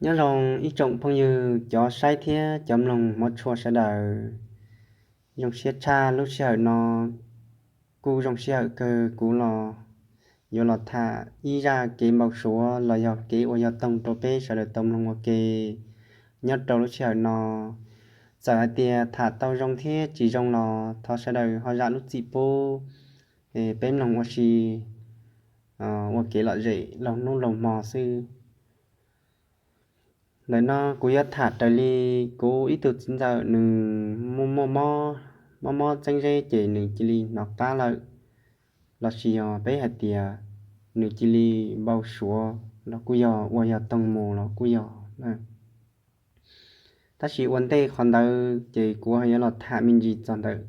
Nyob zoo ib tsoom phooj ywg cov saib thiab cov mloog hmov tshua sawv daws. Zoo siab tshaj lub sij hawm no, kuj zoo sij hawm kawg kuv los yuav los tham ib zaj kev npau suav los yog kev ua yog toog rau peb sawv daws tau mloog ua ke nyob rau lub sij hawm no. Txawm hais tias tham tau zoo thiab tsis zoo los thov sawv daws ho zam lub txim pub, peb mloog ua si ua kev lom zem laug hnub laug hmo xwb. Ntawm no kuv yuav tham raws li kuv ib tug txiv ntxawm nws muaj muaj mob, mob mob txeeb zeb ces nws cia li hnov qab lawm, los sis yog peb hais tias nws cia li npau suav los kuj yog, ua yog toog mus los kuj yog. Tab sis ua ntej qhov ntawd ces kuv yuav los tham me ntsis txog ntawm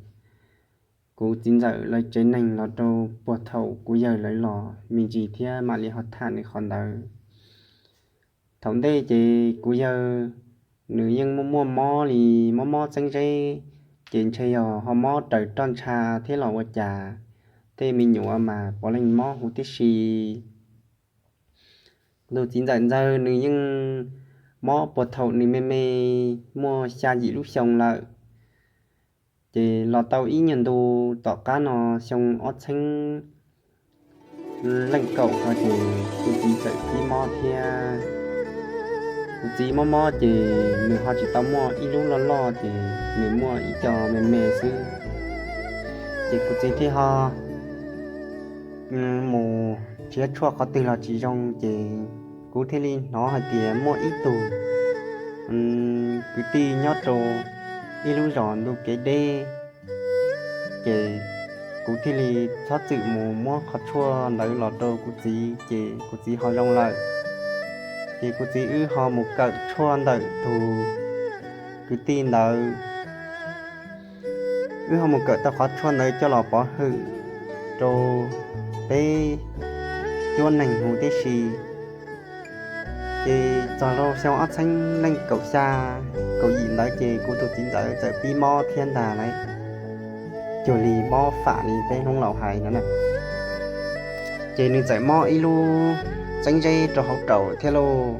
kuv txiv ntxawm lawv tsev neeg los rau puag thaum kuv yawg lawv los me ntsis thiab mam li ho tham nws qhov ntawd. Thaum ntej ces kuv yawg nws yeej muaj muaj mob li, mob mob txeeb zeb, ces ntshe yog ho mob raws roj ntsha thiab los ua cas, tej me nyuam mas puav leej mob huv tib si. Kuv tus txiv ntxawm ntxawg nws yeej mob puag thaum nws me me muaj xya yim lub xyoo lawm. Ces los tau ib nyuag ntu tom qab no xyoo ob txheeb leej kaum no ces kuv txiv txawm pib mob thiab. Kuv txiv mob mob ces nws ho tsis tau muaj ib lub loj loj ces nws muaj ib co me me xwb. Ces kuv txiv thiaj ho mus nrhiav tshuaj qhov twg los tsis zoo ces kuv thiaj li hnov hais tias muaj ib tug kwv tij nyob rau ib lub zos ntu kev deb, ces kuv thiaj li txhob txwm mus muab qhov tshuaj ntawd los rau kuv txiv ces kuv txiv ho zoo lawm. Ces kuv txiv wb ho mus kawm tshuaj ntawm tus kwv tij ntawd. Wb ho mus kawm tau qhov tshuaj ntawd coj los pov hwm rau peb cuab neeg huv tib si. Ces txog rau xyoo ob txheeb leej kaum xya, kaum yim ntawd ces kuv tus txiv ntxawm txawm pib mob thiab ntag lauj, cuag li mob fam li peb Hmoob laus hais no na. Ces nws txawm mob ib lub txeeb zeb rau hauv raum thiab lauj,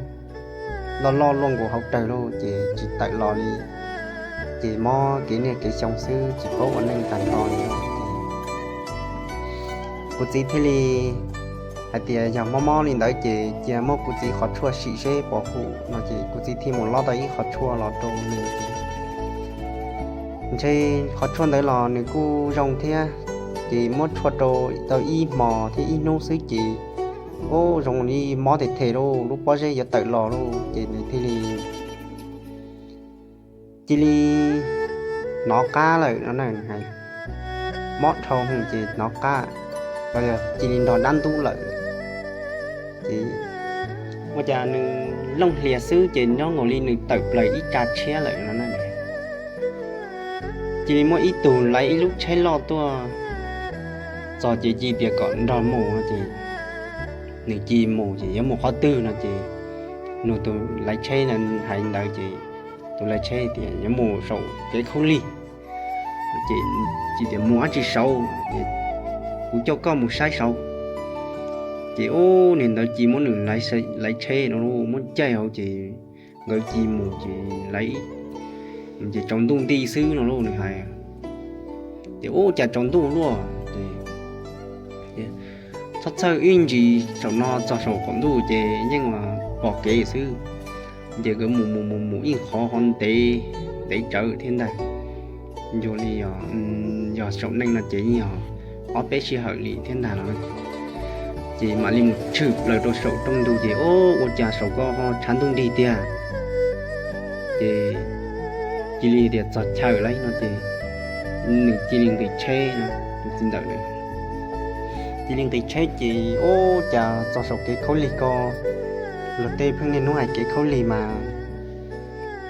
loj loj luaj nkaus hauv rawg lauj, ces tsis tawm los li. Ces mob kev niaj kev xyoo xwb tsis paub ua neej tag nrho li. Kuv txiv thiaj li hais tias yog mob mob li ntawd ces cia muab kuv txiv qhov tshuaj sim seb puas hum no ces kuv txiv thiaj mus lob tau ib qhov tshuaj los rau nws. Ntshe qhov tshuaj ntawd los nws kuj zoo thiab, ces muab tshuaj rau tau ib hmos thiab ib hnub xwb ces ub zoo li mob them them lauj, lub pob zeb yuav tawm los lauj, ces nws thiaj li cia li hnov qab lawm no na. Mob dhau hwv ces hnov qab, los yog cia li nrog dab ntub lawm. Ces ua cas nws looj hlias xwb ces nyob nkaus li nws tawm plaws ib tsa tshiab lawm no na. Cia li muaj ib tug laiv ib lub tsheb loj tuaj txog ces cia tias kom nrog mus no ces nws cia mus ces yuav mus qhov twg no ces nug tus laiv tsheb hais ntawd ces tus laiv tsheb tias yuav mus saum kev khaub lig. Ces cia tias mus dab tsi saud, kuv coj koj mus saib saud. Ces ub niag ntawd cia muab nws laiv tsheb no muab caij hauv ces nkawd cia mus ces laiv ces tsaus ntuj nti xwb no lauj, nws hais. Ces ub cas tsaus ntuj luaj, txhob txhawj ib ntsis saum no txog saum qaum ntuj ces yeej pom kev xwb. Ces nkawd mus mus mus mus ib qho ho ntev ntev tsawv thiab ntag. Ncuag li yog saum neej no ces yeej yog ob peb sij hawm li thiab ntag no. Ces mam li mus tshwm plaws rau saum rooj ntug ces ub ua cas saum ko ho tshav ntuj nrig tiag. Ces cia li tias txog chaw lawm no ces nws cia li nqis tsheb, tus txiv ntxawm cia li nqis tsheb ces ub cas txog saum kev khaub lig ko. Luag tej pheej niaj hnub hais kev khaub lig mas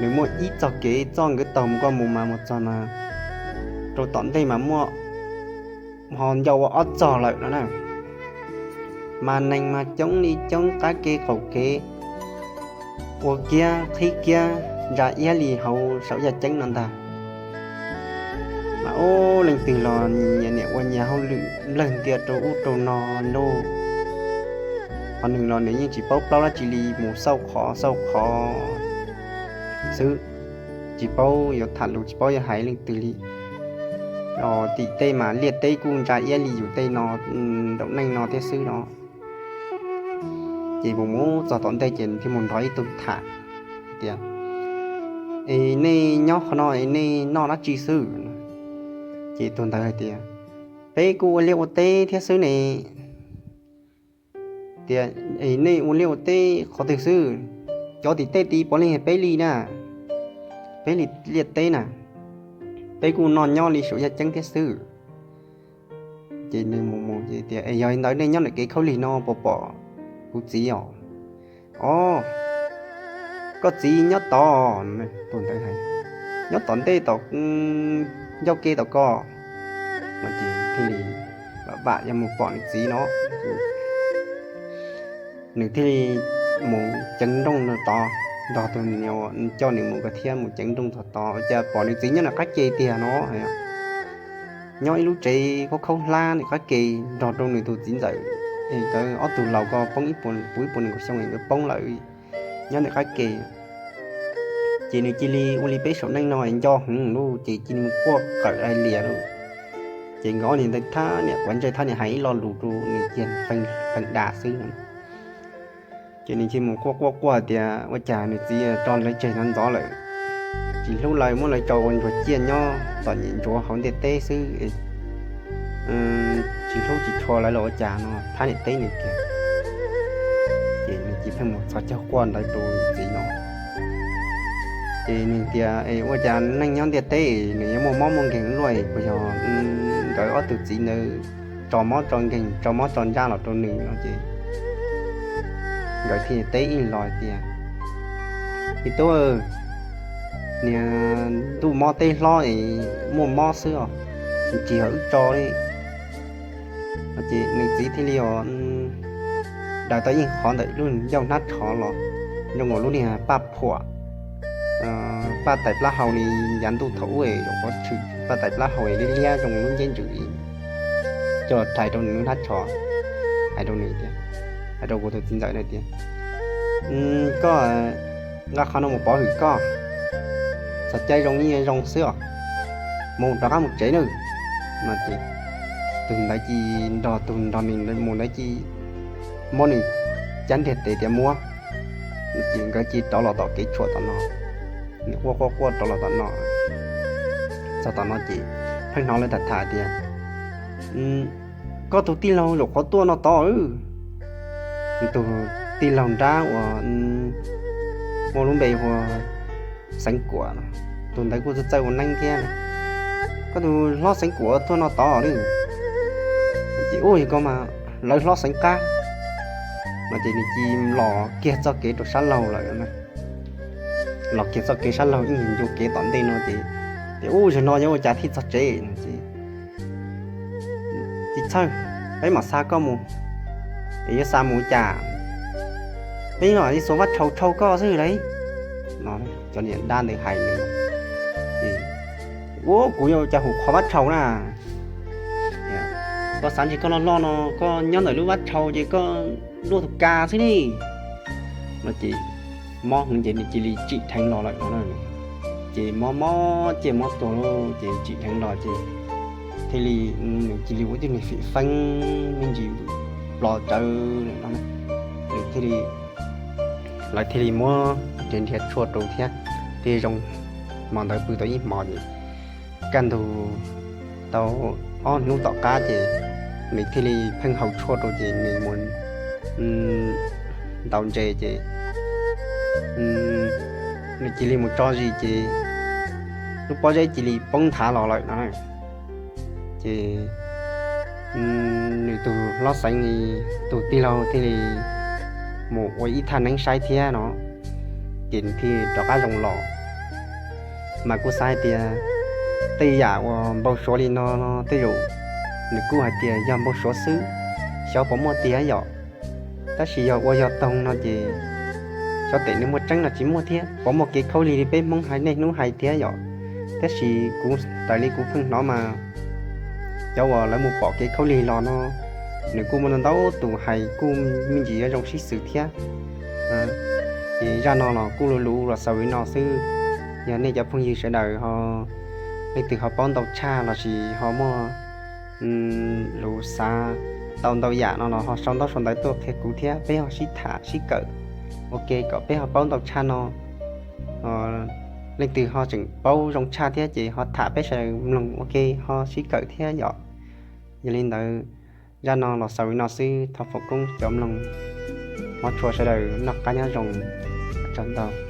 nws muaj ib txoj kev txoj nkawd taug mus ko mus mas mus txog mas rau tom ntej mas muaj ho ncau ua ob txog lawm no na. Mas neeg mas coob li coob, qab kev qaum kev ua kiag qhib kiag ntsa iab li hauv saum yaj ceeb no ntag. Mas ub leej twg los nyias niam ua nyias hauj lwm nplawg ntia rau ub rau no lauj. Qhov nws los nws yeej tsis paub plaub dab tsi li, mus xauj qhov xauj qhov xwb, tsis paub yuav tham lus tsis paub yuav hais leej twg li. Tim tej mas liaj teb kuj ntsa iab li yus tej no, ntaum neej no thiab xwb no. Ces mus mus txog tom ntej ces thiaj mus nrog ib tug tham tias, Es nej nyob qhov no es nej noj dab tsi xwb? Ces tus ntawd hais tias, Peb kuj ua liaj ua teb thiab xwb ne. Tias, Es nej ua liaj ua teb qhov twg xwb? Cov tim tej tid puav leej peb li na, peb li liaj teb na, peb kuj noj nyob li saum yaj ceeb thiab xwb. Ces nws mus mus ces tias, Es yog li ntawd nej nyob ntawm kev khaub lig no puas pom kuv txiv os? Os, koj txiv nyob tod, tus ntawd hais, nyob tom ntej tom ncauj ke tom ko. Ces thiaj li vam vam yuav mus pom nws txiv no. Nws thiaj li mus ceev nrooj rau tod, nrog tus coj nws mus ko thiab mus ceev nrooj txog tod, cas pom nws txiv nyob nram qab ke tiag no. Nyob ib lub tsev khaub khaub hlab nram qab ke, nrog rau nws tus txiv ntxawm, es nkawd ob tug laus ko poob ib puas, puv ib puas nees nkaum xyoo nkawd poob lawm, nyob nram qab ke. Ces nws cia li ua li peb saum neej no nco heev lawm ces cia li mus quaj qawm li lias lawm. Ces nkawd ob niag ntawd thab niam quav ntsej thab niam hais ib lo lus rau nws cia li feeb da xwb. Ces nws cia li mus quaj quaj quaj tias ua cas nws txiv tso lawv tseg ntxov ntxov lawm, tsis hlub lawv, muab lawv tso ua ntsuag ciaj nyob txom nyem ntsuav hauv ntiaj teb xwb, tsis hlub tsis tshua lawv los ua cas no, thab niam teb nws tiag. Ces nws cia li pheej mus txhos caug quaj ntawd rau nws txiv no. Ces nws tias, Es ua cas neej nyob ntiaj teb nws yuav muaj mob muaj nkeeg luaj, puas yog nkawd ob tug txiv ntawd tso mob tso nkeeg tso mob tso ntsaj los rau nws no? Ces nkawd thiaj teb ib los tias, Me tub, niag ntuj mob teb hlob es muaj mob xwb os, tsis yog wb tso li. Ces nws txiv thiaj li os daws tau ib qho ntawm lub ncauj hnab tsho los, zoo nkaus lub niag paj phuam, paj tais plab hau li yav ntuj thaum ub es, qhov tshwm paj tais plab hau es liab liab zoo lub ncej ntsws li, coj los rhais rau nws lub hnab tsho, hais rau nws tias, hais rau kuv tus txiv ntxawm na tias, Koj nqa qhov no mus pov hwm koj, txog caij zoo yeej zoo xwb os, mus rov qab mus tsev nawb. No ces tus ntawd cia li nrog tus nrog nws mus ntawd cia li muab nws cab ntiag tes tias muab, ces nkawd cia li rov los tom kev tshuam tom no, nws quaj quaj quaj rov los tom no. Txog tom no ces pheej hnov lawv tham tham tias, Koj tus tij laug zaum qhov tuaj no tod, tus tij laug nrab uas muaj lub npe hu ua Xeev Kuam, tus ntawd kuj txawj txawj ua neeb thiab. Koj tus hlob Xeev Kuam tuaj no tod li. Ces ub, yog ko mas lawv hlob Xeev Qab. No ces nws cia li los kiag txoj kev rau sab laug lawm. Los kiag txoj kev sab laug ib ncua kev tom ntej no ces, ces ub, zaum no yuav ua cas thiaj txog tsev no ces, Txiv Txhawj, peb mam xa koj mus. Es yuav xa mus cas? Peb mam li xuas vab tshau tshau koj xwb lauj. No cov niam dab ntawd hais nws, Ua, kuv yuav ua cas hu qhov vab tshau na? Koj xav ntshe koj loj loj no koj nyob ntawm lub vab tshau ces koj luaj tus ka xwb ne. No ces mob heev ces nws cia li tsim dheev los lawm no. Ces mob mob ciaj mob tuag lawm ces tsim dheev los ces thiaj li, nws cia li ua tib niag fim feeb me ntsis plho tsawv no, nws thiaj li, lawv thiaj li muab nrhiav nrhiav tshuaj rau thiab, thiaj zoo. Hmo ntawd pw tau ib hmos ces kaj ntug tau ob hnub tom qab ces nws thiaj li pheej haus tshuaj rau ces nws mus ntaus ntses ces nws cia li mus tso zis ces lub pob zeb cia li poob nthav los lawm no. Ces nws tus hlob Xeev tus tij laug thiaj li mus ua ib thaj neeb saib thiab no, ces nws thiaj rov qab zoo los. Mas kuv xav hais tias tej yam uas npau suav li no no tej zaum nws kuj hais tias yog npau suav xwb, xyov puas muaj tiag yom. Tab sis yog ua yog toog no ces xyov tes nws muaj tseeb los tsis muaj thiab, puas muaj kev khaub lig li peb Hmoob hais niaj hnub hais thiab yom. Tab sis kuv raws li kuv pheej hnov mas cov uas lawv mus pom kev khaub lig los no nws kuj muaj ntau tus hais kuj me ntsis yuav zoo sib xws thiab. Ces zaj no los kuj luv luv los xaus li no xwb. Yog nej cov phooj ywg sawv daws ho leej twg ho paub ntau tshaj lossis ho muaj lus xav tau ntau yam no los ho sau ntaub sau ntawv tuaj qhia kuv thiab peb ho sib tham sib kawm ua ke kom peb ho paub ntau tshaj no. Leej twg ho tseem paub zoo tshaj thiab ces ho tham peb sawv daws mloog ua ke ho sib kawm thiab yom. Yog li ntawd, zaj no los xaus li no xwb, thov foom koob cov mloog, hmov tshua sawv daws noj qab nyob zoo, tsaug ntau.